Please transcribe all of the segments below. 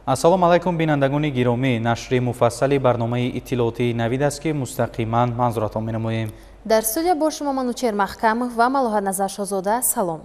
Ассалому алайкум бинандагони гиромӣ. Нашри муфассали барномаи иттилоотии Навид аст, ки мустақиман манзуратон менамоем. Дар студия бо шумо Манучер Маҳкамов ва Малоҳат Назаршозода. Салом.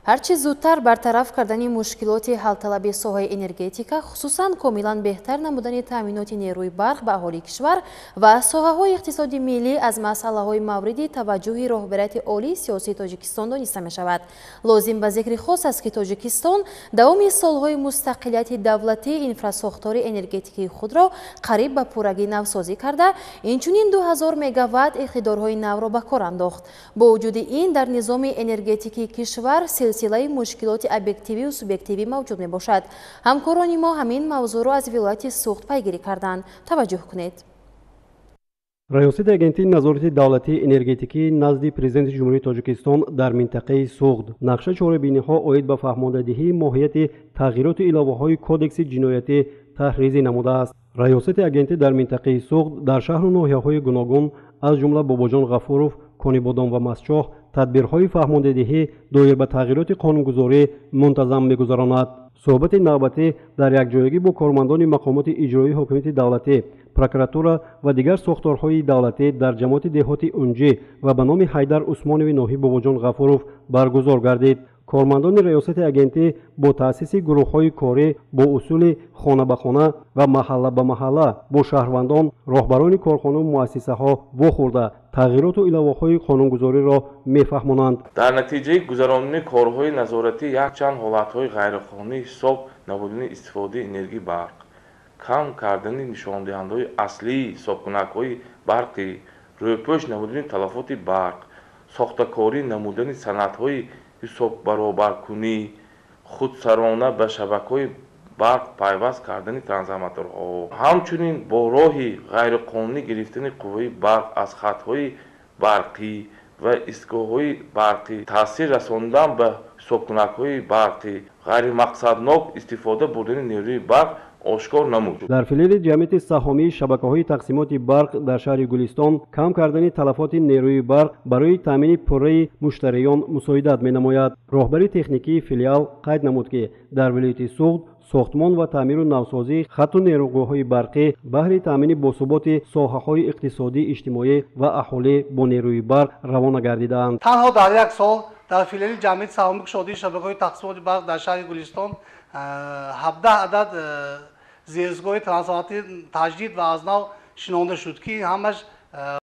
Ҳарчи зудтар бартараф кардани мушкилоти ҳалталаби соҳаи энергетика, хусусан комилан беҳтар намудани таъминоти нерӯи барқ ба аҳолии кишвар ва соҳаҳои иқтисоди миллӣ аз масъалаҳои мавриди таваҷҷӯҳи роҳбарияти олии сиёсии Тоҷикистон дониста мешавад. Лозим ба зикри хос аст, ки Тоҷикистон давоми солҳои мустақилияти давлатӣ инфрасохтори энергетикии худро қариб ба пуррагӣ навсозӣ карда, инчунин 2000 мегаватт иқтидорҳои навро ба кор андохт. Бо вуҷуди ин, дар низоми энергетикии кишвар силсилаи мушкилоти объективию субъективӣ мавҷуд мебошад. Ҳамкорони мо ҳамин мавзӯъро аз вилояти Суғд пайгирӣ карданд. Таваҷҷӯҳ кунед. Раёсати Агентии назорати давлатии энергетикӣ назди Президенти Ҷумҳурии Тоҷикистон дар минтақаи Суғд нақша чорабиниҳо оид ба фаҳмондадиҳии моҳияти тағйироту иловаҳои Кодекси ҷиноятӣ таҳризӣ намудааст. Раёсати агентӣ дар минтақаи Суғд дар шаҳру ноҳияҳои гуногун, аз ҷумла Бобоҷон Ғафуров, Конибодом ва Мастчоҳ тадбирҳои фаҳмондадиҳӣ доир ба тағйироти қонунгузорӣ мунтазам мегузаронад. Суҳбати навбатӣ дар якҷоягӣ бо кормандони мақомоти иҷроии ҳокимияти давлатӣ, прокуратура ва дигар сохторҳои давлатӣ дар ҷамоати деҳоти Унҷӣ ва ба номи Ҳайдар Усмонови ноҳияи Бобоҷон Ғафуров баргузор гардид. Кормандони раёсати агентӣ бо таъсиси гурӯҳҳои корӣ бо усули хона ба хона ва маҳалла ба маҳалла бо шаҳрвандон, роҳбарони корхонаву муассисаҳо вохӯрда тағйироту иловаҳои қонунгузориро мефаҳмонанд. Дар натиҷаи гузаронидани корҳои назоратӣ якчанд ҳолатҳои ғайриқонунӣ ҳисоб намудани истифодаи энергияи барқ, кам кардани нишондиҳандаҳои аслии ҳисобкунакҳои барқӣ, рӯйпӯш намудани талафоти барқ, сохтакорӣ намудани санадҳои ҳисоббаробаркунӣ, худсарона ба шабакаҳои барқ пайваст кардани трансформаторҳо, ҳамчунин бо роҳи ғайриқонунӣ гирифтани қувваи барқ аз хатҳои барқӣ ва истгоҳҳои барқӣ, таъсир расондан ба ҳисобкунакҳои барқӣ, ғайримақсаднок истифода бурдани нерӯи барқ ошкор намуд. Дар филиали ҷамъияти саҳомии шабакаҳои тақсимоти барқ дар шаҳри Гулистон кам кардани талафоти нерӯи барқ барои таъмини пурраи муштариён мусоидат менамояд. Роҳбари техникии филиал қайд намуд, ки дар вилояти Суғд сохтмон ва таъмиру навсозии хатту нерӯгоҳҳои барқӣ баҳри таъмини босуботи соҳаҳои иқтисодӣ, иҷтимоӣ ва аҳолӣ бо нерӯи барқ равона гардидаанд. Танҳо дар як сол дар филиали ҷамъияти саҳомии кушодии шабакаҳои тақсимоти барқ дар шаҳри Гулистон 17 адад зерстгоҳи трансформаторӣ таҷдид ва аз нав шинонда шуд, ки ҳамаш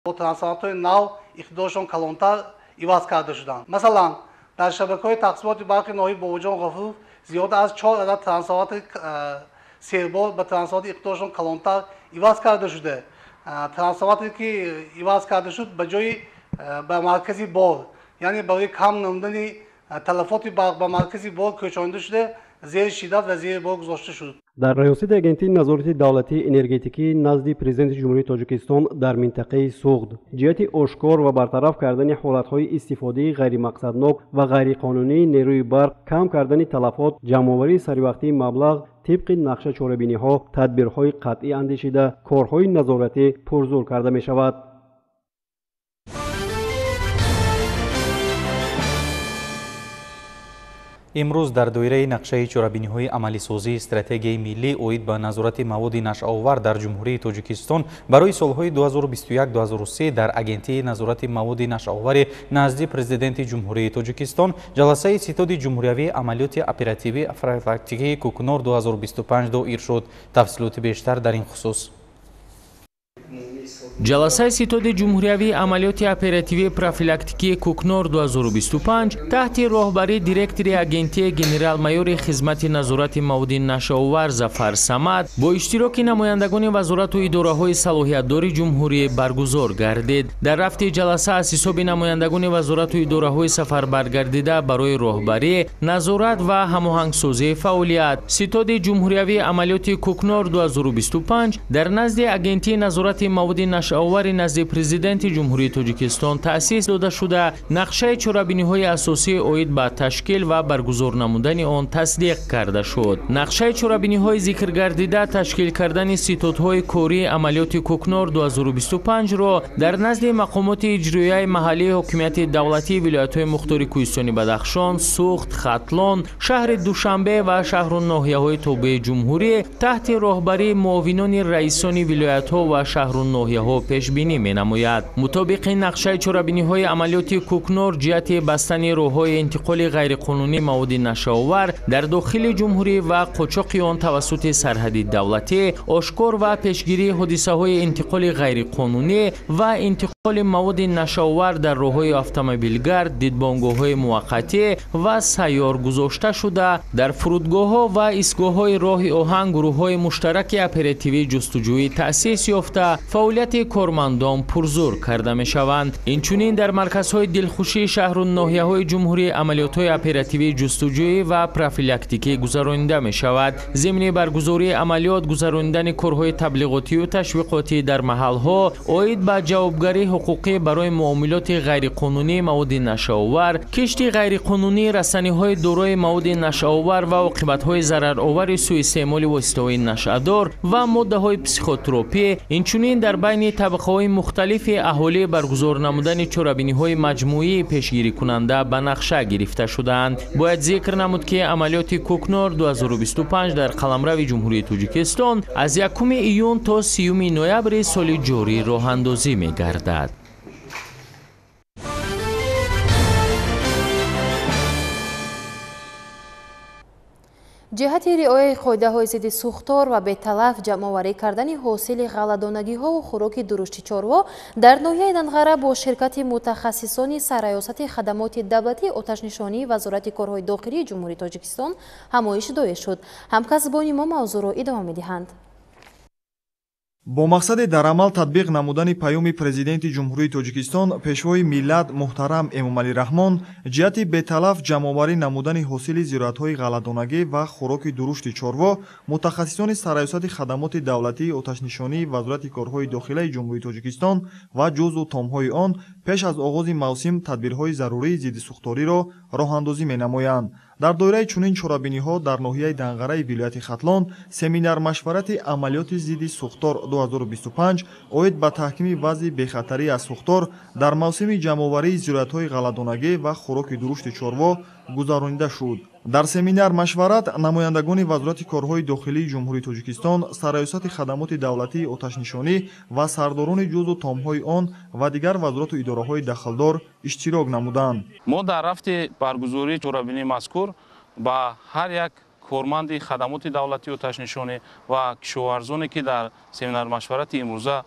бо трансформаторҳои нав иқтидоршон калонтар иваз карда шуданд. Масалан, дар шабакаҳои тақсимоти барқи ноҳияи Бобоҷон Ғафуров зиёда аз 4 адад трансформатори сербор ба трансформатори иқтидоршон калонтар иваз карда шуда. Трансформаторе ки иваз карда шуд, ба ҷои ба маркази бор, яъне барои кам намудани талафоти барқ ба маркази бор кӯчонида шуда, зери шиддат ва зери бор гузошта шуд. Дар раёсати Агентии назорати давлатии энергетикӣ назди Президенти Ҷумҳурии Тоҷикистон дар минтақаи Суғд ҷиҳати ошкор ва бартараф кардани ҳолатҳои истифодаи ғайримақсаднок ва ғайриқонунии нерӯи барқ, кам кардани талафот, ҷамъоварии саривақтии маблағ тибқи нақша чорабиниҳо тадбирҳои қатъӣ андешида, корҳои назоратӣ пурзур карда мешавад. Имрӯз дар доираи нақшаи чорабиниҳои амалисозии стратегияи миллӣ оид ба назорати маводи нашъаовар дар Ҷумҳурии Тоҷикистон барои солҳои 2021-2003 дар Агентии назорати маводи нашъаовари назди Президенти Ҷумҳурии Тоҷикистон ҷаласаи ситоди ҷумҳуриявии амалиёти оперативӣ профилактикии Кӯкнор 2025 доир шуд. Тафсилоти бештар дар ин хусус. Ҷаласаи ситоди ҷумҳуриявии амалиёти оперативии профилактикии Кӯкнор 2025 таҳти роҳбарии директори агентии генерал-майори хизмати назорати маводи нашъаовар Зафар Самад бо иштироки намояндагони вазорату идораҳои салоҳиятдори ҷумҳурӣ баргузор гардид. Дар рафти ҷаласа аз ҳисоби намояндагони вазорату идораҳои сафарбаргардида барои роҳбарӣ, назорат ва ҳамоҳангсозии фаъолият ситоди ҷумҳуриявии амалиёти Кӯкнор 2025 дар назди агентии назорати маводи нашъаовари назди Президенти Ҷумҳурии Тоҷикистон таъсис дода шуда, нақшаи чорабиниҳои асосӣ оид ба ташкил ва баргузор намудани он тасдиқ карда шуд. Нақшаи чорабиниҳои зикргардида ташкил кардани ситодҳои кории амалиёти Кӯкнор 2025-ро дар назди мақомоти иҷроияи маҳаллии ҳокимияти давлатии вилоятҳои мухтори Кӯҳистони Бадахшон, Суғд, Хатлон, шаҳри Душанбе ва шаҳру ноҳияҳои тобеи ҷумҳурӣ таҳти роҳбарии муовинони раисони вилоятҳо ва шаҳру ноҳияҳо пешбинӣ менамояд. Мутобиқи нақшаи чорабиниҳои амалиёти Кӯкнор ҷиҳати бастани роҳҳои интиқоли ғайриқонунии маводи нашъаовар дар дохили ҷумҳурӣ ва қочоқи он тавассути сарҳади давлатӣ, ошкор ва пешгирии ҳодисаҳои интиқоли ғайриқонунӣ ва интиқоли маводи нашъаовар дар роҳҳои автомобилгард, дидбонгоҳҳои муваққатӣ ва сайёр гузошта шуда, дар фурудгоҳҳо ва истгоҳҳои роҳи оҳан гурӯҳҳои муштараки оперативии ҷустуҷӯӣ таъсис ёфта, фаъолияти кормандон пурзур карда мешаванд. Инчунин дар марказҳои дилхушии шаҳру ноҳияҳои ҷумҳурӣ амалиётҳои оперативии ҷустуҷӯӣ ва профилактикӣ гузаронида мешавад. Зимни баргузории амалиёт гузаронидани корҳои таблиғотию ташвиқотӣ дар маҳалҳо оид ба ҷавобгарии ҳуқуқӣ барои муомилоти ғайриқонунии маводи нашъаовар, кишти ғайриқонунии растаниҳои дорои маводи нашъаовар ва оқибатҳои зараровари суистеъмоли воситаҳои нашъадор ва моддаҳои психотропӣ, инчунин дар байни табақаҳои мухталифи аҳолӣ баргузор намудани чорабиниҳои маҷмӯии пешгирикунанда ба нақша гирифта шудаанд. Бояд зикр намуд, ки амалиёти Кӯкнор 2025 дар қаламрави Ҷумҳурии Тоҷикистон аз 1 июн то 30 ноябри соли ҷорӣ роҳандозӣ мегардад. Ҷиҳати риояи қоидаҳои зидди сӯхтор ва беталаф ҷамъоварӣ кардани ҳосили ғалладонагиҳову хӯроки дурушти чорво дар ноҳияи Данғара бо ширкати мутахассисони сарраёсати хадамоти давлатии оташнишонии Вазорати корҳои дохилии Ҷумҳурии Тоҷикистон ҳамоиш доир шуд. Ҳамкасбони мо мавзӯъро идома медиҳанд. Бо мақсади дар амал татбиқ намудани паёми Президенти Ҷумҳурии Тоҷикистон Пешвои миллат муҳтарам Эмомалӣ Раҳмон ҷиҳати беталаф ҷамъоварӣ намудани ҳосили зироатҳои ғалладонагӣ ва хӯроки дурушти чорво мутахассисони сарраёсати хадамоти давлатии оташнишонии Вазорати корҳои дохилаи Ҷумҳурии Тоҷикистон ва ҷузъу томҳои он пеш аз оғози мавсим тадбирҳои зарурии зиддисӯхториро роҳандозӣ менамоянд. Дар доираи чунин чорабиниҳо дар ноҳияи Данғараи вилояти Хатлон семинар-машварати амалиёти зидди сӯхтор 2025 оид ба таҳкими вазъи бехатарӣ аз сӯхтор дар мавсими ҷамъоварии зироатҳои ғалладонагӣ ва хӯроки дурушти чорво гузаронида шуд. Дар семинар-машварат намояндагони Вазорати корҳои дохилии Ҷумҳурии Тоҷикистон, сарраёсати хадамоти давлатии оташнишонӣ ва сардорони ҷузъу томҳои он ва дигар вазорату идораҳои дахлдор иштирок намуданд. Мо дар рафти баргузории чорабинии мазкур ба ҳар як корманди хадамоти давлатии оташнишонӣ ва кишоварзоне, ки дар семинар-машварати имрӯза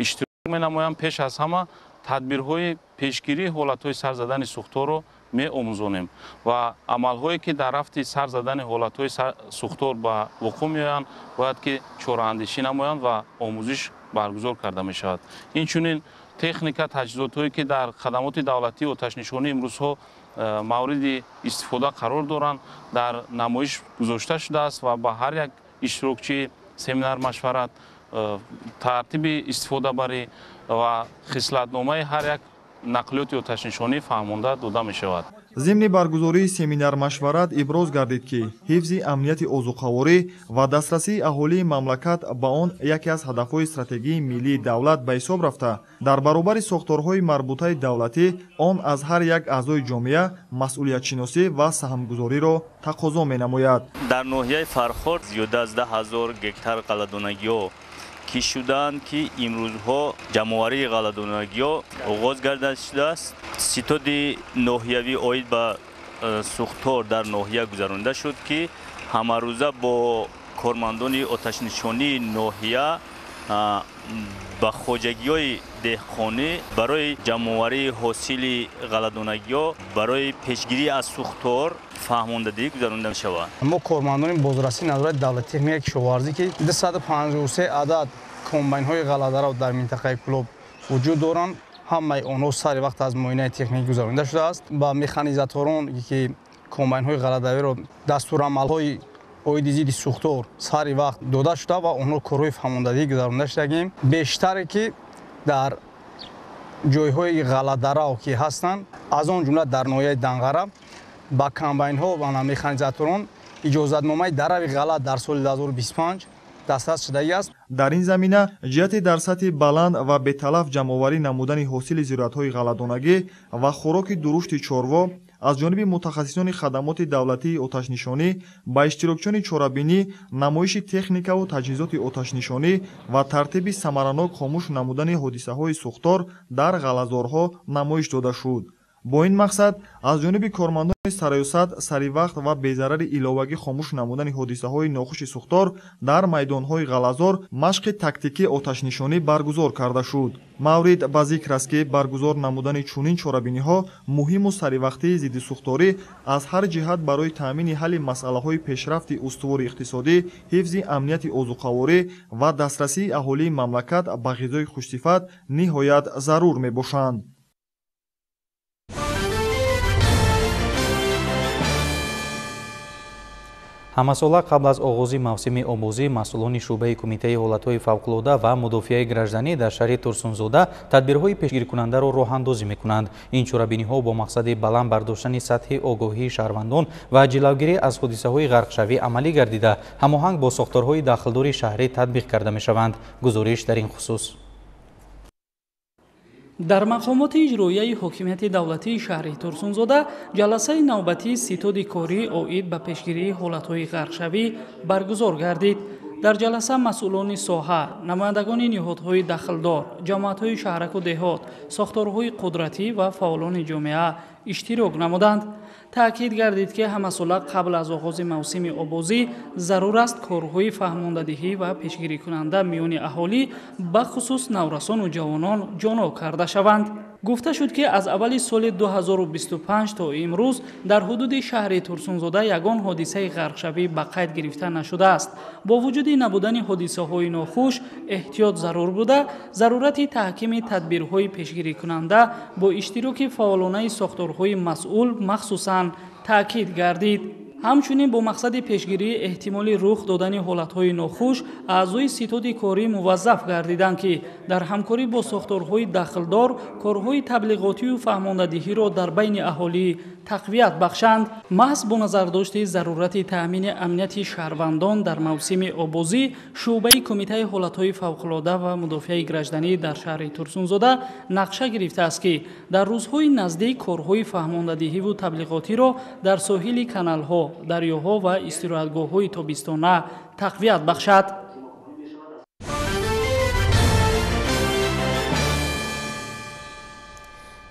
иштирок менамоянд, пеш аз ҳама тадбирҳои пешгирии ҳолатҳои сар задани сӯхторро меомӯзонем ва амалҳое, ки дар рафти сар задани ҳолатҳои сӯхтор ба вуқӯъ меоянд, бояд ки чораандешӣ намоянд ва омӯзиш баргузор карда мешавад. Инчунин техника, таҷҳизотҳое, ки дар хадамоти давлатии оташнишонӣ имрӯзҳо мавриди истифода қарор доранд, дар намоиш гузошта шудааст ва ба ҳар як иштирокчии семинар-машварат тартиби истифодабарӣ ва хислатномаи ҳар як нақлиёти оташнишонӣ фаҳмонда дода мешавад. Зимни баргузории семинар-машварат иброз гардид, ки ҳифзи амнияти озуқаворӣ ва дастрасии аҳолии мамлакат ба он яке аз ҳадафҳои стратегии миллии давлат ба ҳисоб рафта, дар баробари сохторҳои марбутаи давлатӣ он аз ҳар як аъзои ҷомеа масъулиятшиносӣ ва саҳмгузориро тақозо менамояд. Дар ноҳияи Фархор зиёда аз 10 000 гектар ғалладонагиҳо кишт шудаанд, ки имрӯзҳо ҷамъоварии ғалладонагиҳо оғоз гарда шудааст. Ситоди ноҳиявӣ оид ба сӯхтор дар ноҳия гузаронида шуд, ки ҳамарӯза бо кормандони оташнишонии ноҳия ба хоҷагиҳои деҳқонӣ барои ҷамъоварии ҳосили ғалладонагиҳо барои пешгирӣ аз сӯхтор фаҳмондадиҳӣ гузаронида мешавад. Мо кормандони бозрасии назорати давлатии техникаи кишоварзӣ, ки 253 адад комбайнҳои ғалладаро дар минтақаи Кӯлоб вуҷуд доранд, ҳамаи онҳо сари вақт аз муоинаи техникӣ гузаронида шудааст. Ба механизаторон, ки комбайнҳои ғалладавиро дастурамалҳои оиди зидди сӯхтор сари вақт дода шуда ва онҳо корҳои фаҳмондадиҳӣ гузаронида шудагим. Бештаре ки Дар ҷойҳои ғалладарав ки ҳастанд, аз он ҷумла дар ноҳияи Данғара, ба комбайнҳо ва механизаторон иҷозатномаи дарави ғалла дар соли 2025 дастрас шудагӣ аст. Дар ин замина ҷиҳати дар сатҳи баланд ва беталаф ҷамъоварӣ намудани ҳосили зироатҳои ғалладонагӣ ва хӯроки дурушти чорво аз ҷониби мутахассисони хадамоти давлатии оташнишонӣ ба иштирокчиёни чорабинӣ намоиши техникаву таҷҳизоти оташнишонӣ ва тартиби самаранок хомӯш намудани ҳодисаҳои сӯхтор дар ғаллазорҳо намоиш дода шуд. Бо ин мақсад аз ҷониби кормандони сарраёсат саривақт ва безарари иловагӣ хомӯш намудани ҳодисаҳои нохуши сӯхтор дар майдонҳои ғаллазор машқи тактикии оташнишонӣ баргузор карда шуд. Маврид ба зикр аст, ки баргузор намудани чунин чорабиниҳо муҳиму саривақтии зиддисӯхторӣ аз ҳар ҷиҳат барои таъмини ҳалли масъалаҳои пешрафти устувори иқтисодӣ, ҳифзи амнияти озуқаворӣ ва дастрасии аҳолии мамлакат ба ғизои хушсифат ниҳоят зарур мебошанд. Ҳамасола қабл аз оғози мавсими омӯзӣ масъулони шӯъбаи Кумитаи ҳолатҳои фавқулода ва мудофиаи гражданӣ дар шаҳри Турсунзода тадбирҳои пешгирикунандаро роҳандозӣ мекунанд. Ин чорабиниҳо бо мақсади баланд бардоштани сатҳи огоҳии шаҳрвандон ва ҷилавгирӣ аз ҳодисаҳои ғарқшавӣ амалӣ гардида, ҳамоҳанг бо сохторҳои дахлдори шаҳрӣ татбиқ карда мешаванд. Гузориш дар ин хусус. Дар мақомоти иҷроияи ҳокимияти давлатии шаҳри Турсунзода ҷаласаи навбатии ситоди корӣ оид ба пешгирии ҳолатҳои ғарқшавӣ баргузор гардид. Дар ҷаласа масъулони соҳа, намояндагони ниҳодҳои дахлдор, ҷамоатҳои шаҳраку деҳот, сохторҳои қудратӣ ва фаъолони ҷомеа иштирок намуданд. Таъкид гардид, ки ҳамасола қабл аз оғози мавсими обозӣ зарур аст корҳои фаҳмондадиҳӣ ва пешгирикунанда миёни аҳолӣ, бахусус наврасону ҷавонон ҷоно карда шаванд. Гуфта шуд, ки аз аввали соли 2025 то имрӯз дар ҳудуди шаҳри Турсунзода ягон ҳодисаи ғарқшавӣ ба қайд гирифта нашудааст. Бо вуҷуди набудани ҳодисаҳои нохуш эҳтиёт зарур буда, зарурати таҳкими тадбирҳои пешгирикунанда бо иштироки фаъолонаи сохторҳои масъул махсусан таъкид гардид. Ҳамчунин бо мақсади пешгирии эҳтимоли рух додани ҳолатҳои нохуш аъзои ситоди корӣ муваззаф гардиданд, ки дар ҳамкорӣ бо сохторҳои дахлдор корҳои таблиғотию фаҳмондадиҳиро дар байни аҳолӣ тақвият бахшанд. Маҳз бо назардошти зарурати таъмини амнияти шаҳрвандон дар мавсими обозӣ, шӯъбаи Кумитаи ҳолатҳои фавқулода ва мудофиаи гражданӣ дар шаҳри Турсунзода нақша гирифтааст, ки дар рӯзҳои наздик корҳои фаҳмондадиҳиву таблиғотиро дар соҳили каналҳо, дарёҳо ва истироҳатгоҳҳои тобистона тақвият бахшад.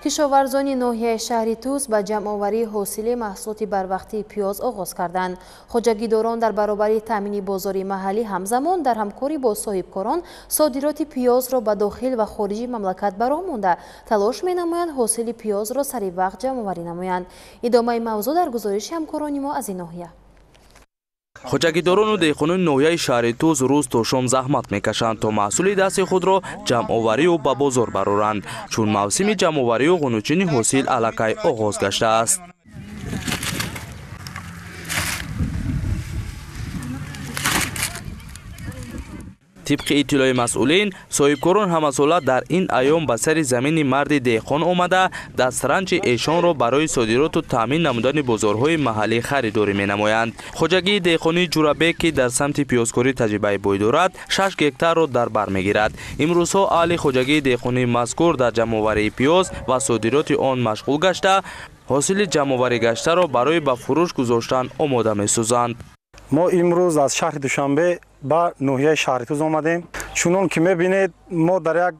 Кишоварзони ноҳияи шаҳри Тус ба ҷамъоварии ҳосили маҳсулоти барвақтии пиёз оғоз карданд. Хоҷагидорон дар баробари таъмини бозори маҳаллӣ ҳамзамон дар ҳамкорӣ бо соҳибкорон содироти пиёзро ба дохил ва хориҷи мамлакат ба роҳ монда, талош менамоянд ҳосили пиёзро сари вақт ҷамъоварӣ намоянд. Идомаи мавзӯъ дар гузориши ҳамкорони мо аз ин ноҳия. Хоҷагидорону деҳқонони ноҳияи шаҳри Тус рӯз то шом заҳмат мекашанд, то маҳсули дасти худро ҷамъоварию ба бозор бароранд, чун мавсими ҷамъоварию ғунучини ҳосил аллакай оғоз гаштааст. Тибқи иттилои масъулин, соҳибкорон ҳамасола дар ин айём ба сари замини марди деҳқон омада, дастранҷи эшонро барои содироту таъмин намудани бозорҳои маҳаллӣ харидорӣ менамоянд. Хоҷагии деҳқонии Ҷурабек, ки дар самти пиёзкорӣ таҷрибаи бой дорад, 6 гектарро дар бар мегирад. Имрӯзҳо аҳли хоҷагии деҳқонии мазкур дар ҷамъоварии пиёз ва содироти он машғул гашта, ҳосили ҷамъоварӣ гаштаро барои ба фурӯш гузоштан омода месозанд. Мо имрӯз аз шаҳри Душанбе ба ноҳияи шаҳри Тус омадем. Чунон ки мебинед, мо дар як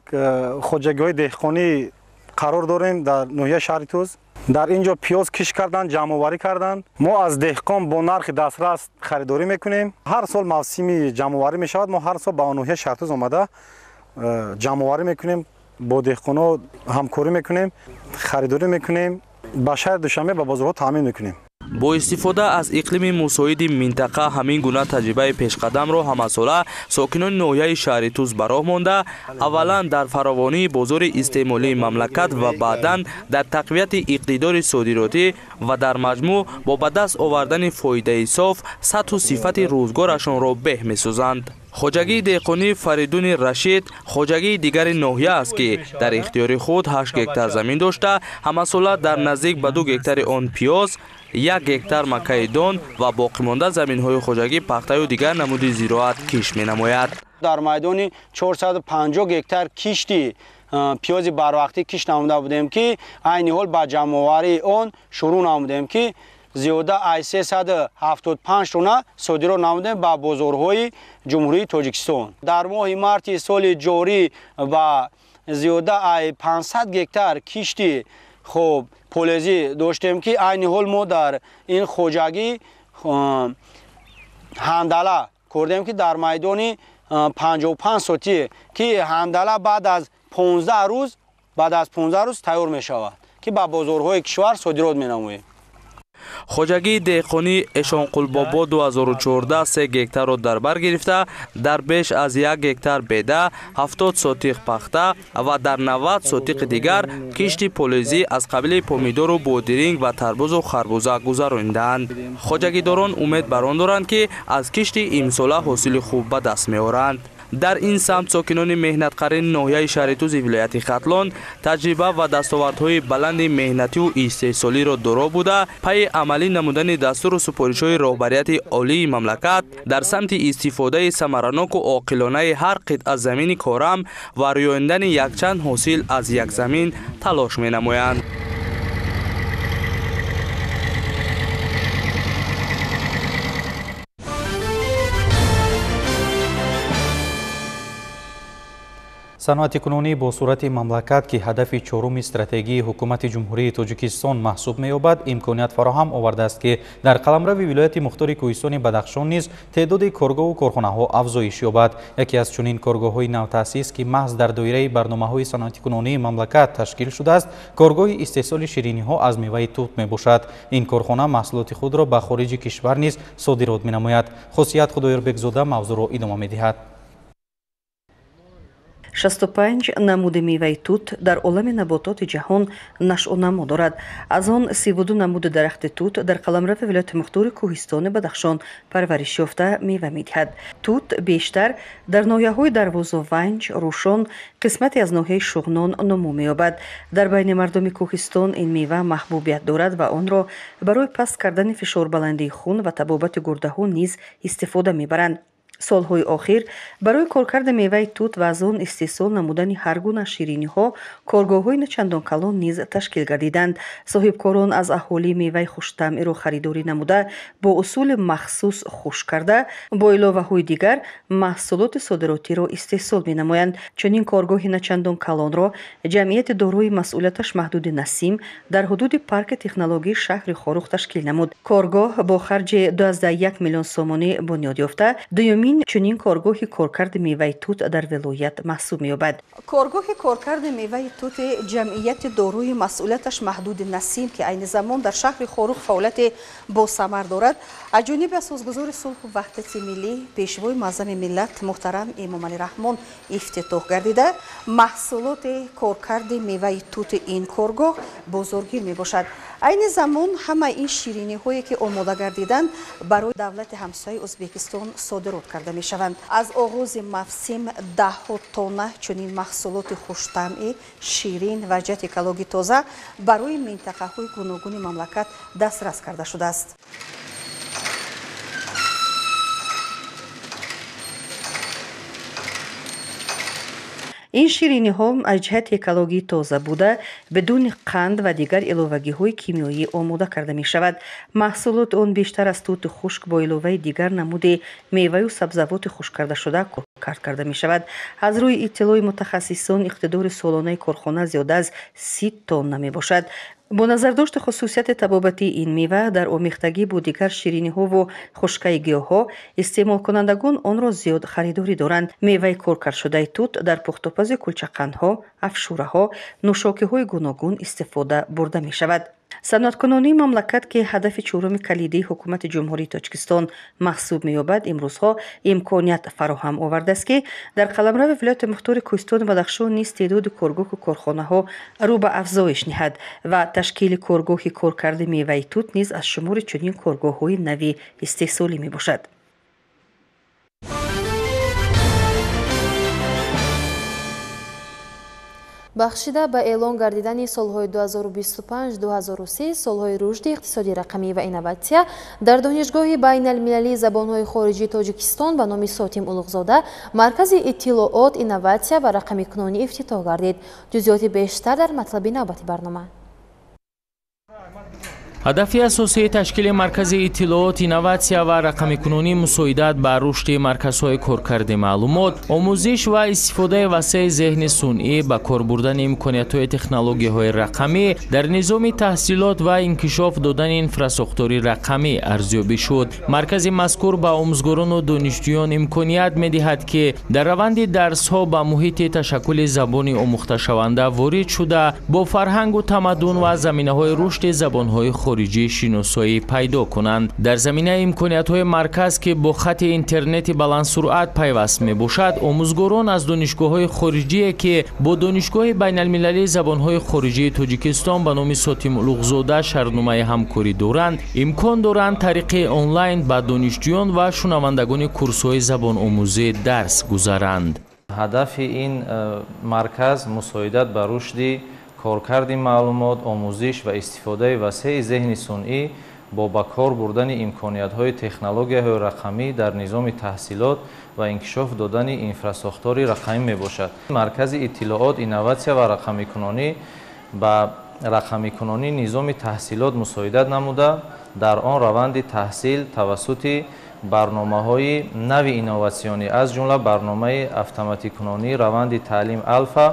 хоҷагиҳои деҳқонӣ қарор дорем дар ноҳияи шаҳри Тус. Дар ин ҷо пиёз кишт карданд, ҷамъоварӣ карданд. Мо аз деҳқон бо нархи дастрас харидорӣ мекунем. Ҳар сол мавсими ҷамъоварӣ мешавад. Мо ҳар сол ба ноҳияи шаҳри Тус омада ҷамъоварӣ мекунем, бо деҳқонҳо ҳамкорӣ мекунем, харидорӣ мекунем, ба шаҳри Душанбе ба бозорҳо таъмин мекунем. Бо истифода аз иқлими мусоиди минтақа ҳамин гуна таҷрибаи пешқадамро ҳамасола сокинони ноҳияи шаҳри Тӯс ба роҳ монда, аввалан дар фаровонии бозори истеъмолии мамлакат ва баъдан дар тақвияти иқтидори содиротӣ ва дар маҷмӯъ бо ба даст овардани фоидаи соф сатҳу сифати рӯзгорашонро беҳ месозанд. Хоҷагии деҳқонии Фаридуни Рашид хоҷагии дигари ноҳия аст, ки дар ихтиёри худ 8 гектар замин дошта, ҳамасола дар наздик ба 2 гектари он пиёз, 1 гектар макаи дон ва боқимонда заминҳои хоҷагӣ пахтаю дигар намуди зироат кишт менамояд. Дар майдони 450 гектар кишти пиёзи барвақтӣ кишт намуда будем, ки айни ҳол ба ҷамъоварии он шурӯъ намудем, ки зиёда аз 375 тонна содирот намудем ба бозорҳои Ҷумҳурии Тоҷикистон. Дар моҳи марти соли ҷорӣ ба зиёда аз 500 гектар кишти хуб полезӣ доштем, ки айни ҳол мо дар ин хоҷагӣ ҳандала кардем, ки дар майдони 55 сотӣ, ки ҳандала баъд аз 15 рӯз тайёр мешавад, ки ба бозорҳои кишвар содирот менамоем. Хоҷагии деҳқонии Эшонқулбобо 2014 3 гектарро дар бар гирифта, дар беш аз 1 гектар беда, 70 сотиқ пахта ва дар 90 сотиқи дигар кишти полезӣ аз қабили помидору бодиринг ва тарбузу харбуза гузаронидаанд. Хоҷагидорон умед бар он доранд, ки аз кишти имсола ҳосили хуб ба даст меоранд. Дар ин самт сокинони меҳнатқарини ноҳияи шаҳри Тӯси вилояти Хатлон таҷриба ва дастовардҳои баланди меҳнативу истеҳсолиро доро буда, пайи амалӣ намудани дастуру супоришҳои роҳбарияти олии мамлакат дар самти истифодаи самараноку оқилонаи ҳар қитъа замини корам ва рӯёндани якчанд ҳосил аз як замин талош менамоянд. Саноати кунунӣ бо сурати мамлакат, ки ҳадафи чоруми стратегии ҳукумати Ҷумҳурии Тоҷикистон маҳсуб меёбад, имконият фароҳам овардааст, ки дар қаламрави вилояти мухтори Кӯҳистони Бадахшон низ теъдоди коргоҳу корхонаҳо афзоиш ёбад. Яке аз чунин коргоҳҳои навтаъсис, ки маҳз дар доираи барномаҳои саноати кунунии мамлакат ташкил шудааст, коргоҳи истеҳсоли шириниҳо аз меваи тут мебошад. Ин корхона маҳсулоти худро ба хориҷи кишвар низ содирот менамояд. Хосият Худоёрбекзода мавзӯъро идома медиҳад. 65 намуди меваи тут дар олами набототи ҷаҳон нашъунамо дорад. Аз он 32 намуди дарахти тут дар қаламрави вилояти мухтори Кӯҳистони Бадахшон парвариш ёфта мева медиҳад. Тут бештар дар ноҳияҳои Дарвозу Ванҷ, Рӯшон, қисмате аз ноҳияи Шуғнон нумӯ меёбад. Дар байни мардуми Кӯҳистон ин мева маҳбубият дорад ва онро барои паст кардани фишорбаландии хун ва табобати гурдаҳо низ истифода мебаранд. Солҳои охир барои коркарди меваи тут ва аз он истеҳсол намудани ҳар гуна шириниҳо коргоҳҳои начандон калон низ ташкил гардиданд. Соҳибкорон аз аҳолӣ меваи хуштамъиро харидорӣ намуда, бо усули махсус хушк карда, бо иловаҳои дигар маҳсулоти содиротиро истеҳсол менамоянд. Чунин коргоҳи начандон калонро ҷамъияти дорои масъулияташ маҳдуди Насим дар ҳудуди парки технологии шаҳри Хоруғ ташкил намуд. Коргоҳ бо харҷи 21 миллион сомонӣ бунёд ёфта, дуюмин чунин коргоҳи коркарди меваи тут дар вилоят маҳсуб меёбад. Коргоҳи коркарди меваи тути ҷамъияти дорои масъулияташ маҳдуди Насим, ки айни замон дар шаҳри Хоруғ фаъолияти босамар дорад, аз ҷониби асосгузори сулҳу ваҳдати миллӣ, пешвои муаззами миллат муҳтарам Эмомалӣ Раҳмон ифтитоҳ гардида, маҳсулоти коркарди меваи тути ин коргоҳ бозоргир мебошад. Айни замон ҳамаи ин шириниҳое ки омода гардиданд, барои давлати ҳамсояи Ӯзбекистон содирот карда мешаванд. Аз оғози мавсим даҳҳо тонна чунин маҳсулоти хуштамъӣ, ширин ва ҷиҳати экологӣ тоза барои минтақаҳои гуногуни мамлакат дастрас карда шудааст. Ин шириниҳо аз ҷиҳати экологӣ тоза буда, бидуни қанд ва дигар иловагиҳои кимиёӣ омода карда мешавад. Маҳсулоти он бештар аз тути хушк бо иловаи дигар намуди меваю сабзавоти хушк кардашуда коркард карда мешавад. Аз рӯи иттилои мутахассисон, иқтидори солонаи корхона зиёда аз 30 тонна мебошад. Бо назардошти хусусияти табобатии ин мева дар омехтагӣ бо дигар шириниҳову хушкаи гиёҳҳо, истеъмолкунандагон онро зиёд харидорӣ доранд. Меваи коркардшудаи тут дар пухтупази кулчақандҳо, афшураҳо, нӯшокиҳои гуногун истифода бурда мешавад. Саноаткунонии мамлакат, ки ҳадафи чоруми калидии ҳукумати Ҷумҳурии Тоҷикистон маҳсуб меёбад, имрӯзҳо имконият фароҳам овардааст, ки дар қаламрави вилояти мухтори Кӯҳистони Бадахшон низ теъдоди коргоҳу корхонаҳо рӯ ба афзоиш ниҳад ва ташкили коргоҳи коркарди меваи тут низ аз шумори чунин коргоҳҳои нави истеҳсолӣ мебошад. Бахшида ба эълон гардидани солҳои 2025-2030 солҳои рушди иқтисоди рақамӣ ва инноватсия дар Донишгоҳи байналмилалии забонҳои хориҷии Тоҷикистон ба номи Сотим Улуғзода маркази иттилоот, инноватсия ва рақамикунонӣ ифтитоҳ гардид. Ҷузъиёти бештар дар матлаби навбати барнома. Ҳадафи асосии ташкили маркази иттилоот, инноватсия ва рақамикунонӣ мусоидат ба рушди марказҳои коркарди маълумот, омӯзиш ва истифодаи васеи зеҳни сунъӣ, ба кор бурдани имкониятҳои технологияҳои рақамӣ дар низоми таҳсилот ва инкишоф додани инфрасохтори рақамӣ арзёбӣ шуд. Маркази мазкур ба омӯзгорону донишҷӯён имконият медиҳад, ки дар раванди дарсҳо ба муҳити ташаккули забони омӯхташаванда ворид шуда, бо фарҳангу тамаддун ва заминаҳои рушди забонҳои хориҷӣ шиносоӣ пайдо кунанд. Дар заминаи имкониятҳои марказ, ки бо хати интернети баландсуръат пайваст мебошад, омӯзгорон аз донишгоҳҳои хориҷие, ки бо Донишгоҳи байналмилалии забонҳои хориҷии Тоҷикистон ба номи Сотим Улуғзода шартномаи ҳамкорӣ доранд, имкон доранд тариқи онлайн ба донишҷӯён ва шунавандагони курсҳои забономӯзӣ дарс гузаранд. Ҳадафи ин марказ мусоидат ба рушди коркарди маълумот, омӯзиш ва истифодаи васеи зеҳни сунъӣ бо ба кор бурдани имкониятҳои технологияҳои рақамӣ дар низоми таҳсилот ва инкишоф додани инфрасохтори рақамӣ мебошад. Маркази иттилоот, инноватсия ва рақамикунонӣ ба рақамикунонии низоми таҳсилот мусоидат намуда, дар он раванди таҳсил тавассути барномаҳои нави инноватсионӣ, аз ҷумла барномаи автоматикунонии раванди таълим Алфа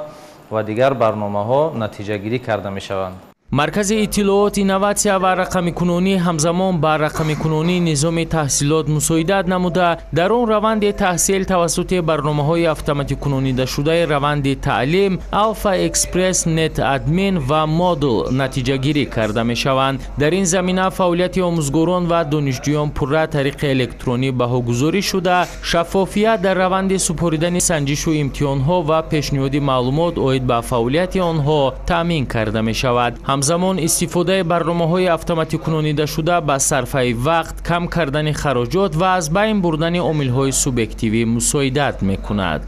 ва дигар барномаҳо натиҷагирӣ карда мешаванд. Маркази иттилоот, инноватсия ва рақамикунонӣ ҳамзамон ба рақамикунонии низоми таҳсилот мусоидат намуда, дар он раванди таҳсил тавассути барномаҳои автоматикунонидашудаи раванди таълим Алфа Экспресс, Нет Админ ва Модул натиҷагирӣ карда мешаванд. Дар ин замина фаъолияти омӯзгорон ва донишҷӯён пурра тариқи электронӣ баҳогузорӣ шуда, шаффофият дар раванди супоридани санҷишу имтиҳонҳо ва пешниҳоди маълумот оид ба фаъолияти онҳо таъмин карда мешавад. Ҳамзамон истифодаи барномаҳои автоматикунонидашуда ба сарфаи вақт, кам кардани хароҷот ва аз байн бурдани омилҳои субъективӣ мусоидат мекунад.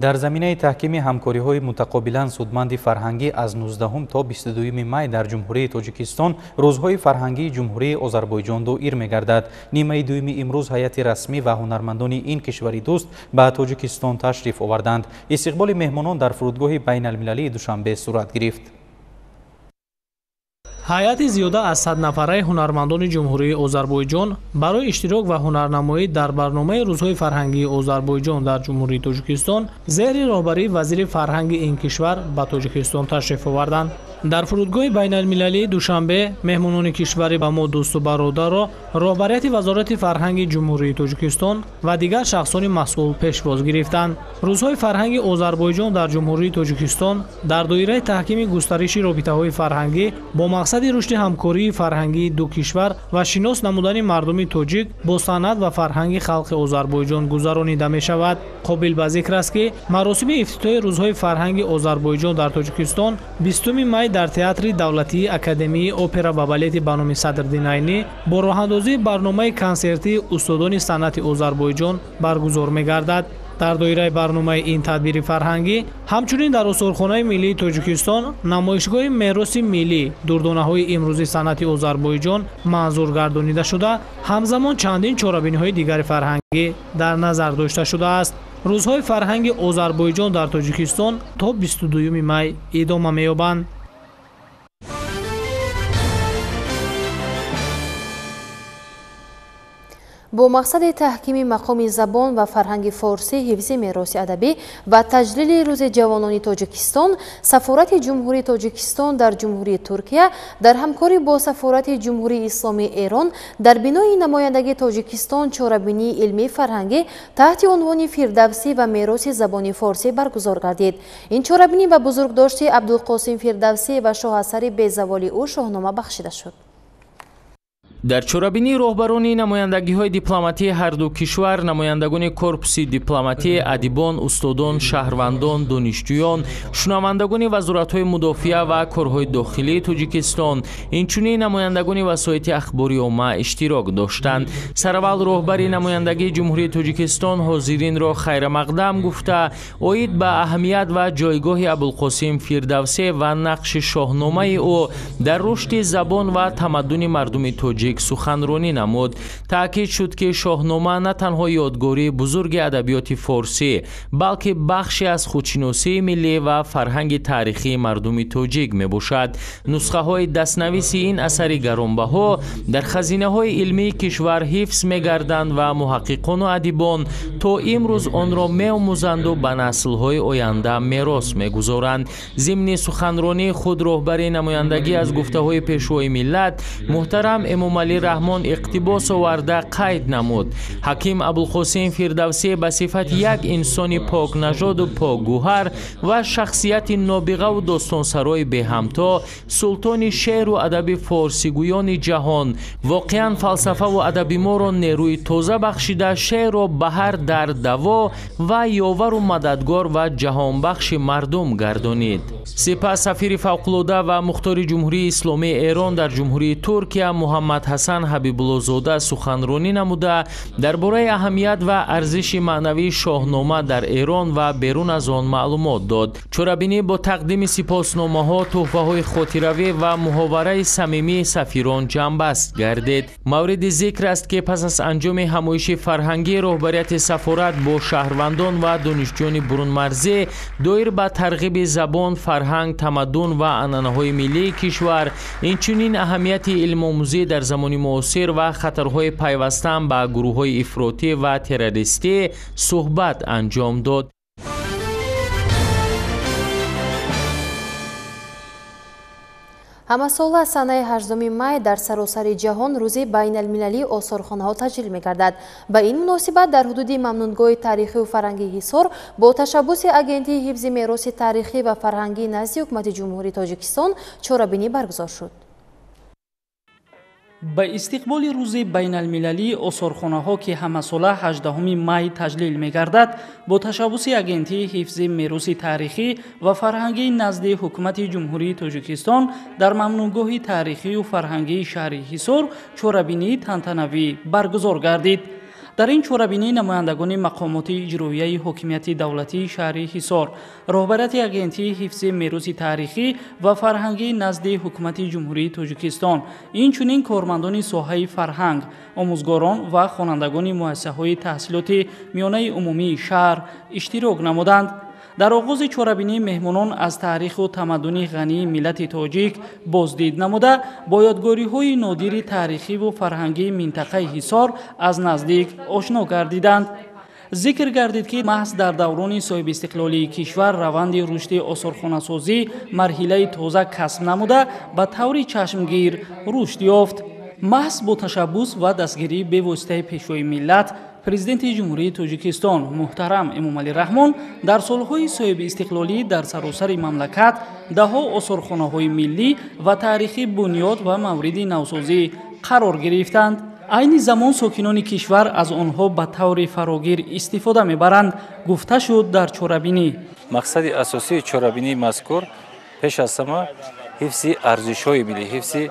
Дар заминаи таҳкими ҳамкориҳои мутақобилан судманди фарҳангӣ аз 19 то 22 май дар Ҷумҳурии Тоҷикистон рӯзҳои фарҳангии Ҷумҳурии Озарбойҷон доир мегардад. Нимаи дуюми имрӯз ҳайати расмӣ ва ҳунармандони ин кишвари дӯст ба Тоҷикистон ташриф оварданд. Истиқболи меҳмонон дар фурудгоҳи байналмилалии Душанбе сурат гирифт. Ҳайати зиёда аз 100 нафараи ҳунармандони Ҷумҳурии Озарбойҷон барои иштирок ва ҳунарнамоӣ дар барномаи рӯзҳои фарҳангии Озарбойҷон дар Ҷумҳурии Тоҷикистон зери роҳбарии вазири фарҳанги ин кишвар ба Тоҷикистон ташриф оварданд. Дар фурудгоҳи байналмилалии Душанбе меҳмонони кишвари ба мо дӯсту бародарро роҳбарияти Вазорати фарҳанги Ҷумҳурии Тоҷикистон ва дигар шахсони масъул пешвоз гирифтанд. Рӯзҳои фарҳанги Озарбойҷон дар Ҷумҳурии Тоҷикистон дар доираи таҳкими густариши робитаҳои фарҳангӣ бо мақсади рушди ҳамкории фарҳангии ду кишвар ва шинос намудани мардуми тоҷик бо санъат ва фарҳанги халқи Озарбойҷон гузаронида мешавад. Қобил ба зикр аст, ки маросими ифтитоҳи рӯзҳои фарҳанги Озарбойҷон дар Тоҷикистон 20 май дар Театри давлатии Академияи опера ва балети ба номи Садриддин Айнӣ бо роҳандозии барномаи консертии устодони санъати Озарбойҷон баргузор мегардад. Дар доираи барномаи ин тадбири фарҳангӣ ҳамчунин дар Осорхонаи миллии Тоҷикистон намоишгоҳи мероси миллӣ дурдонаҳои имрӯзи санъати Озарбойҷон манзур гардонида шуда, ҳамзамон чандин чорабиниҳои дигари фарҳангӣ дар назар дошта шудааст. Рӯзҳои фарҳанги Озарбойҷон дар Тоҷикистон то 22 май идома меёбанд. Бо мақсади таҳкими мақоми забон ва фарҳанги форсӣ, ҳифзи мероси адабӣ ва таҷлили Рӯзи ҷавонони Тоҷикистон, Сафорати Ҷумҳурии Тоҷикистон дар Ҷумҳурии Туркия дар ҳамкорӣ бо Сафорати Ҷумҳурии Исломии Эрон дар бинои намояндагии Тоҷикистон чорабинии илмии фарҳангӣ таҳти унвони Фирдавсӣ ва мероси забони форсӣ баргузор гардид. Ин чорабинӣ ба бузургдошти Абдулқосим Фирдавсӣ ва шоҳасари безаволи ӯ Шоҳнома бахшида шуд. Дар чорабинии роҳбарони намояндагиҳои дипломатии ҳарду кишвар, намояндагони корпуси дипломатӣ, адибон, устодон, шаҳрвандон, донишҷӯён, шунавандагони вазоратҳои мудофиа ва корҳои дохилии Тоҷикистон, инчунин намояндагони васоити ахбори омма иштирок доштанд. Сараввал роҳбари намояндагии Ҷумҳурии Тоҷикистон ҳозиринро хайрамақдам гуфта, оид ба аҳамият ва ҷойгоҳи Абулқосим Фирдавсӣ ва нақши шоҳномаи ӯ дар рушди забон ва тамаддуни мардуми тоҷик суханронӣ намуд. Таъкид шуд, ки Шоҳнома на танҳо ёдгории бузурги адабиёти форсӣ, балки бахше аз худшиносии миллӣ ва фарҳанги таърихии мардуми тоҷик мебошад. Нусхаҳои дастнависи ин асари гаронбаҳо дар хазинаҳои илмии кишвар ҳифз мегарданд ва муҳаққиқону адибон то имрӯз онро меомӯзанду ба наслҳои оянда мерос мегузоранд. Зимни суханронии худ роҳбари намояндагӣ аз гуфтаҳои пешвои миллат муҳтарам Эмомалӣ Раҳмон иқтибос оварда қайд намуд: ҳаким Абулқосим Фирдавсӣ ба сифати як инсони покнажоду покгӯҳар ва шахсияти нобиғаву достонсарои беҳамто, султони шеъру адаби форсигӯёни ҷаҳон, воқеан фалсафаву адаби моро нерӯи тоза бахшида, шеърро ба ҳар дард даво ва ёвару мададгор ва ҷаҳонбахши мардум гардонид. Сипас сафири фавқулода ва мухтори Ҷумҳурии Исломии Эрон дар Ҷумҳурии Туркия Муҳаммад Ҳасан Ҳабибуллозода суханронӣ намуда, дар бораи аҳамият ва арзиши маънавии Шоҳнома дар Эрон ва берун аз он маълумот дод. Чорабинӣ бо тақдими сипосномаҳо, тӯҳфаҳои хотиравӣ ва муҳовараи самимии сафирон ҷамъбаст гардид. Мавриди зикр аст, ки пас аз анҷоми ҳамоиши фарҳангӣ роҳбарияти сафорат бо шаҳрвандон ва донишҷӯёни бурунмарзӣ доир ба тарғиби забон, фарҳанг, тамаддун ва анъанаҳои миллии кишвар, инчунин аҳамияти илмомӯзӣ дар замони муосир ва хатарҳои пайвастан ба гурӯҳҳои ифротӣ ва террористӣ суҳбат анҷом дод. Ҳамасола санаи 8 май дар саросари ҷаҳон рӯзи байналмилалии осорхонаҳо таҷлил мегардад. Ба ин муносибат дар ҳудуди мамнунгоҳи таърихию фарҳангии Ҳисор бо ташаббуси Агентии ҳифзи мероси таърихӣ ва фарҳангӣ назди Ҳукумати Ҷумҳурии Тоҷикистон чорабинӣ баргузор шуд. Ба истиқболи рӯзи байналмилалии осорхонаҳо, ки ҳамасола 8 май таҷлил мегардад, бо ташаббуси Агентии ҳифзи мероси таърихӣ ва фарҳангӣ назди Ҳукумати Ҷумҳурии Тоҷикистон дар мамнугоҳи таърихию фарҳангии шаҳри Ҳисор чорабинии тантанавӣ баргузор гардид. Дар ин чорабинӣ намояндагони мақомоти иҷроияи ҳокимияти давлатии шаҳри Ҳисор, роҳбарияти Агентии ҳифзи мероси таърихӣ ва фарҳангӣ назди Ҳукумати Ҷумҳурии Тоҷикистон, инчунин кормандони соҳаи фарҳанг, омӯзгорон ва хонандагони муассисаҳои таҳсилоти миёнаи умумии шаҳр иштирок намуданд. Дар оғози чорабинӣ меҳмонон аз таъриху тамаддуни ғании миллати тоҷик боздид намуда, бо ёдгориҳои нодири таърихиву фарҳангии минтақаи Ҳисор аз наздик ошно гардиданд. Зикр гардид, ки маҳз дар даврони соҳибистиқлолии кишвар раванди рушди осорхонасозӣ марҳилаи тоза касб намуда, ба таври чашмгир рушд ёфт. Маҳз бо ташаббус ва дастгирии бевоситаи пешвои миллат, Президенти Ҷумҳурии Тоҷикистон муҳтарам Эмомалӣ Раҳмон дар солҳои соҳибистиқлолӣ дар саросари мамлакат даҳҳо осорхонаҳои миллӣ ва таърихӣ бунёд ва мавриди навсозӣ қарор гирифтанд. Айни замон сокинони кишвар аз онҳо ба таври фарогир истифода мебаранд, гуфта шуд дар чорабинӣ. Мақсади асосии чорабинии мазкур пеш аз ҳама ҳифзи арзишҳои миллӣ, ҳифзи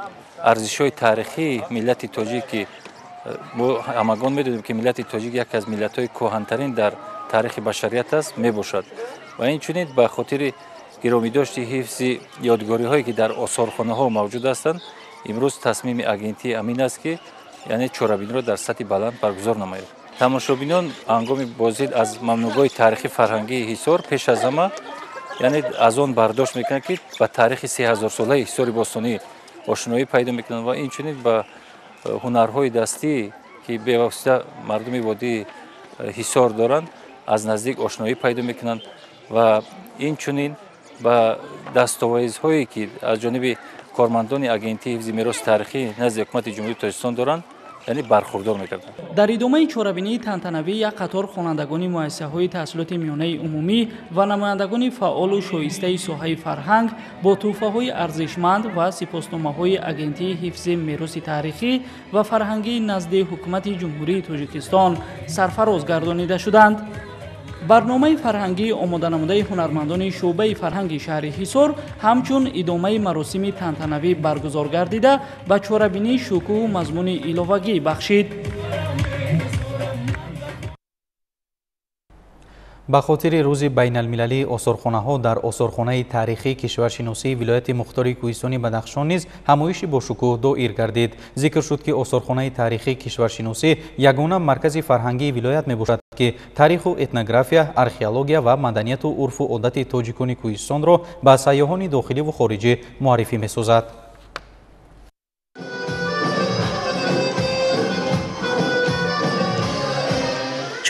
арзишҳои таърихии миллати тоҷик, ки мо ҳамагон медонем, ки миллати тоҷик яке аз миллатҳои кӯҳантарин дар таърихи башарият аст, мебошад. Ва инчунин ба хотири гиромидошти ҳифзи ёдгориҳое, ки дар осорхонаҳо мавҷуд ҳастанд, имрӯз тасмими агентии амин аст, ки яъне чорабиниро дар сатҳи баланд баргузор намояд. Тамошобинон ҳангоми боздид аз мамнугоҳи таърихи фарҳангии Ҳисор пеш аз ҳама яъне аз он бардошт мекунанд, ки ба таърихи 3000-солаи Ҳисори бостонӣ ошноӣ пайдо мекунанд ва инчунин ба ҳунарҳои дастӣ ки бевосита мардуми водии Ҳисор доранд, аз наздик ошноӣ пайдо мекунанд ва инчунин ба дастовезҳое ки аз ҷониби кормандони Агентии ҳифзи мероси таърихӣ назди Ҳукумати Ҷумҳурии Тоҷикистон доранд, яъне бархурдор мекарданд. Дар идомаи чорабинии тантанавӣ як қатор хонандагони муассисаҳои таҳсилоти миёнаи умумӣ ва намояндагони фаъолу шоистаи соҳаи фарҳанг бо тӯҳфаҳои арзишманд ва сипосномаҳои Агентии ҳифзи мероси таърихӣ ва фарҳангии назди Ҳукумати Ҷумҳурии Тоҷикистон сарфароз гардонида шуданд. Барномаи фарҳангии омоданамудаи ҳунармандони шӯъбаи фарҳанги шаҳри Ҳисор ҳамчун идомаи маросими тантанавӣ баргузор гардида, ба чорабинии шукӯҳу мазмуни иловагӣ бахшид. Ба хотири рӯзи байналмилалии осорхонаҳо дар осорхонаи таърихии кишваршиносии вилояти мухтори кӯҳистони Бадахшон низ ҳамоиши бошукӯҳ доир гардид. Зикр шуд, ки осорхонаи таърихии кишваршиносӣ ягона маркази фарҳангии вилоят мебошад, ки таъриху этнография, археология ва маданияту урфу одати тоҷикони кӯҳистонро ба сайёҳони дохиливу хориҷӣ муаррифӣ месозад.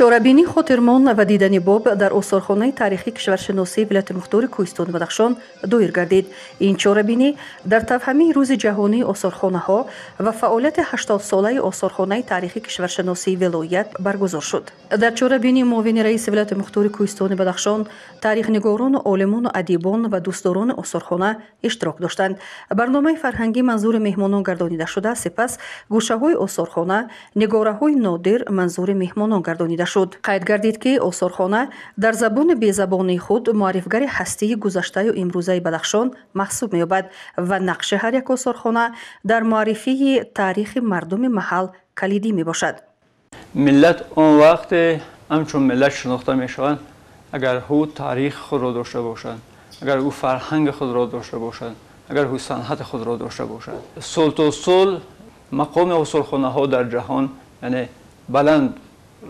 Чорабинии хотирмон ва дидани боб дар осорхонаи таърихии кишваршиносии вилояти мухтори кӯҳистони Бадахшон доир гардид. Ин чорабинӣ дар тавҳамии рӯзи ҷаҳонии осорхонаҳо ва фаъолияти 80-солаи осорхонаи таърихии кишваршиносии вилоят баргузор шуд. Дар чорабинӣ муовини раиси вилояти мухтори кӯҳистони Бадахшон, таърихнигорону олимону адибон ва дӯстдорони осорхона иштирок доштанд. Барномаи фарҳангӣ манзури меҳмонон гардонида шуда, сипас гӯшаҳои осорхона, нигораҳои нодир манзури меҳмонон гардонида шуд. Қайд гардид, ки осорхона дар забони безабонии худ муаррифгари ҳастии гузаштаю имрӯзаи Бадахшон маҳсуб меёбад ва нақши ҳар як осорхона дар муаррифии таърихи мардуми маҳал калидӣ мебошад. Миллат он вақте ҳамчун миллат шинохта мешаванд, агар ӯ таърих худро дошта бошад, агар ӯ фарҳанги худро дошта бошад, агар ӯ санъати худро дошта бошад. Сол то сол мақоми осорхонаҳо дар ҷаҳон яъне баланд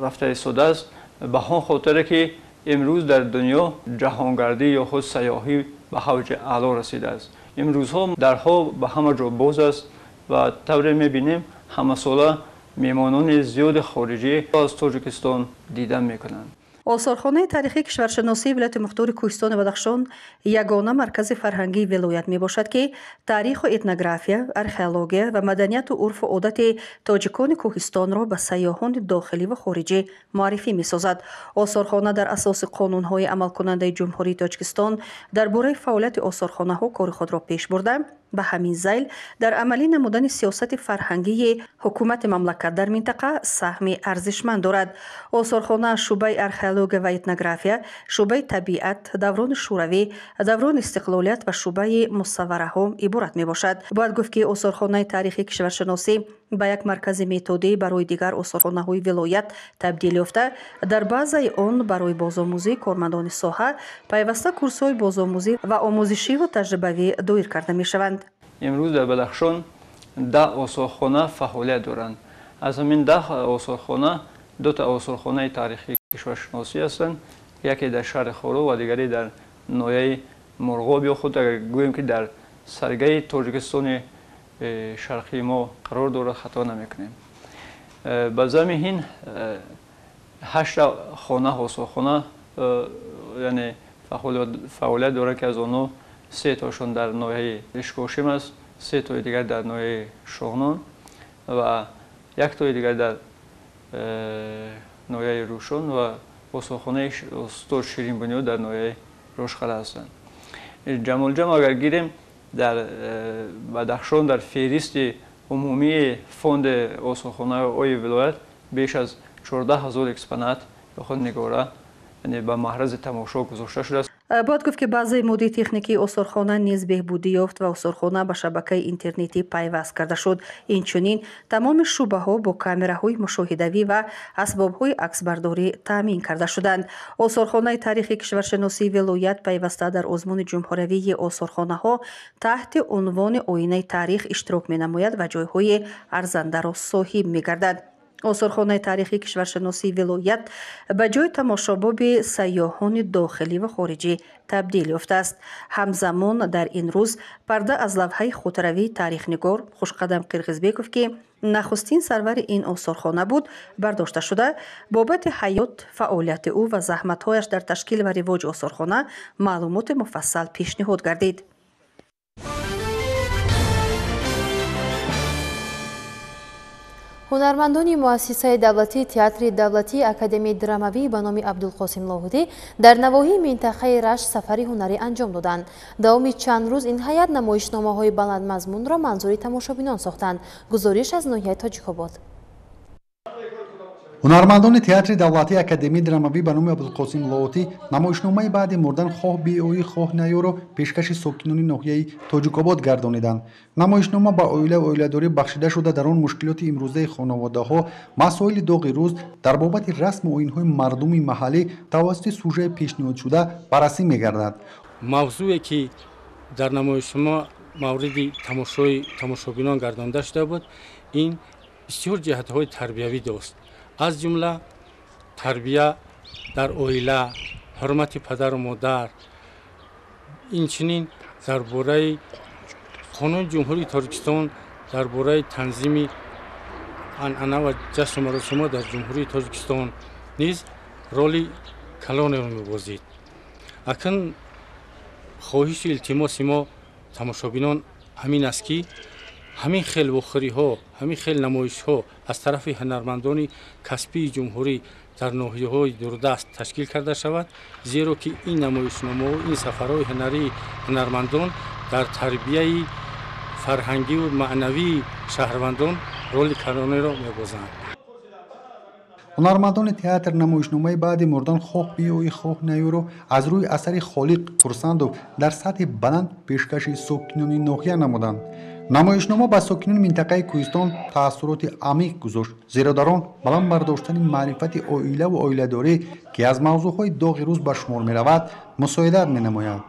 рафта истодааст, ба он хотире ки имрӯз дар дунё ҷаҳонгардӣ ё худ сайёҳӣ ба ҳавҷи аъло расидааст. Имрӯзҳо дарҳо ба ҳама ҷо боз аст ва тавре мебинем ҳамасола меҳмонони зиёди хориҷӣ аз Тоҷикистон дидан мекунанд. Осорхонаи таърихии кишваршиносии вилояти мухтори кӯҳистони Бадахшон ягона маркази фарҳангии вилоят мебошад, ки таъриху этнография, археология ва маданияту урфу одати тоҷикони кӯҳистонро ба сайёҳони дохилӣ ва хориҷӣ муаррифӣ месозад. Осорхона дар асоси қонунҳои амалкунандаи Ҷумҳурии Тоҷикистон дар бораи фаъолияти осорхонаҳо кори худро пеш бурда, ба ҳамин зайл дар амалӣ намудани сиёсати фарҳангии ҳукумати мамлакат дар минтақа саҳми арзишманд дорад. Осорхона шӯъбаи археология ва этнография, шӯъбаи табиат, даврони шӯравӣ, даврони истиқлолият ва шӯъбаи мусаввараҳо иборат мебошад. Бояд гуфт, ки осорхонаи таърихии кишваршиносӣ ба як маркази методӣ барои дигар осорхонаҳои вилоят табдил ёфта, дар баъзаи он барои бозомӯзии кормандони соҳа пайваста курсҳои бозомӯзӣ ва омӯзишиву таҷрибавӣ доир карда мешаванд. Имрӯз дар Бадахшон 10 осорхона фаъолият доранд. Аз ҳамин 10 осорхона дута осорхонаи таърихии кишваршиносӣ ҳастанд, яке дар шаҳри Хоруғ ва дигаре дар ноҳияи Мурғоб, ё худ агар гӯем ки дар саргаи Тоҷикистони шарқии мо қарор дорад, хато намекунем. Ба зами ҳин 8 хона осорхона яъне фаъолият дорад, ки аз онҳо 3 тошон дар ноҳияи Ишкошим аст, 3 тои дигар дар ноҳияи Шоғнон ва 1 тои дигар дар ноҳияи Рӯшон ва осорхонаи устод Ширинбунёд дар ноҳияи Рошқала ҳастанд. Ҷамолҷам агар гирем, дар Бадахшон дар феҳристи умумии фонди осорхонаҳои вилоят беш аз 14 000 экспонат ё худ нигора ба маҳрази тамошо гузошта шудааст. Бояд гуфт, ки баъзеи моддии техникии осорхона низ беҳбудӣ ёфт ва осорхона ба шабакаи интернетӣ пайваст карда шуд. Инчунин тамоми шӯъбаҳо бо камераҳои мушоҳидавӣ ва асбобҳои аксбардорӣ таъмин карда шуданд. Осорхонаи таърихии кишваршиносии вилоят пайваста дар озмуни ҷумҳуриявии осорхонаҳо таҳти унвони оинаи таърих иштирок менамояд ва ҷойҳои арзандаро соҳиб мегардад. Осорхонаи таърихии кишваршиносии вилоят ба ҷои тамошобоби сайёҳони дохилӣ ва хориҷӣ табдил ёфтааст. Ҳамзамон дар ин рӯз парда аз лавҳаи хотиравии таърихнигор Хушқадам Қирғизбеков, ки нахустин сарвари ин осорхона буд, бардошта шуда, бобати ҳаёт, фаъолияти ӯ ва заҳматҳояш дар ташкил ва ривоҷи осорхона маълумоти муфассал пешниҳод гардид. Ҳунармандони муассисаи давлатии театри давлатии академияи драмавӣ ба номи Абдулқосим Лоҳудӣ дар навоҳии минтақаи Рашт сафари ҳунарӣ анҷом доданд. Давоми чанд рӯз ин ҳайат намоишномаҳои баландмазмунро манзури тамошобинон сохтанд. Гузориш аз ноҳияи Тоҷикобод. Ҳунармандони театри давлатии академияи драмавӣ ба номи Абдулқосим Лоҳутӣ намоишномаи баъди мурдан хоҳ биёӣ хоҳ наёро пешкаши сокинони ноҳияи Тоҷикобод гардониданд. Намоишнома ба оила ва оиладорӣ бахшида шуда, дар он мушкилоти имрӯзаи хонаводаҳо, масоили доғи рӯз дар бобати расму оинҳои мардуми маҳаллӣ тавассути сужаи пешниҳодшуда баррасӣ мегардад. Мавзӯе ки дар намоишнома мавриди тамошои тамошобинон гардонда шуда буд, ин бисёр ҷиҳатҳои тарбиявӣ дошт. Аз ҷумла тарбия дар оила, ҳурмати падару модар, инчунин дар бораи қонуни Ҷумҳурии Тоҷикистон дар бораи танзими анъана ва ҷашну маросимҳо дар Ҷумҳурии Тоҷикистон низ роли калонеро мебозид. Акнун хоҳишу илтимоси мо тамошобинон ҳамин аст, ки ҳамин хел вохӯриҳо, ҳамин хел намоишҳо аз тарафи ҳунармандони касбии ҷумҳурӣ дар ноҳияҳои дурдаст ташкил карда шавад, зеро ки ин намоишномаҳо, ин сафарҳои ҳунарии ҳунармандон дар тарбияи фарҳангиву маънавии шаҳрвандон роли калонеро мебозанд. Ҳунармандони театр намоишномаи баъди мурдан хоҳ биёӣ хоҳ наёро аз рӯи асари Холиқ Хурсандов дар сатҳи баланд пешкаши сокинони ноҳия намуданд. Намоишнома ба сокинони минтақаи кӯҳистон таассуроти амиқ гузошт, зеро дар он баланд бардоштани маърифати оилаву оиладорӣ, ки аз мавзӯъҳои доғи рӯз ба шумор меравад, мусоидат менамояд.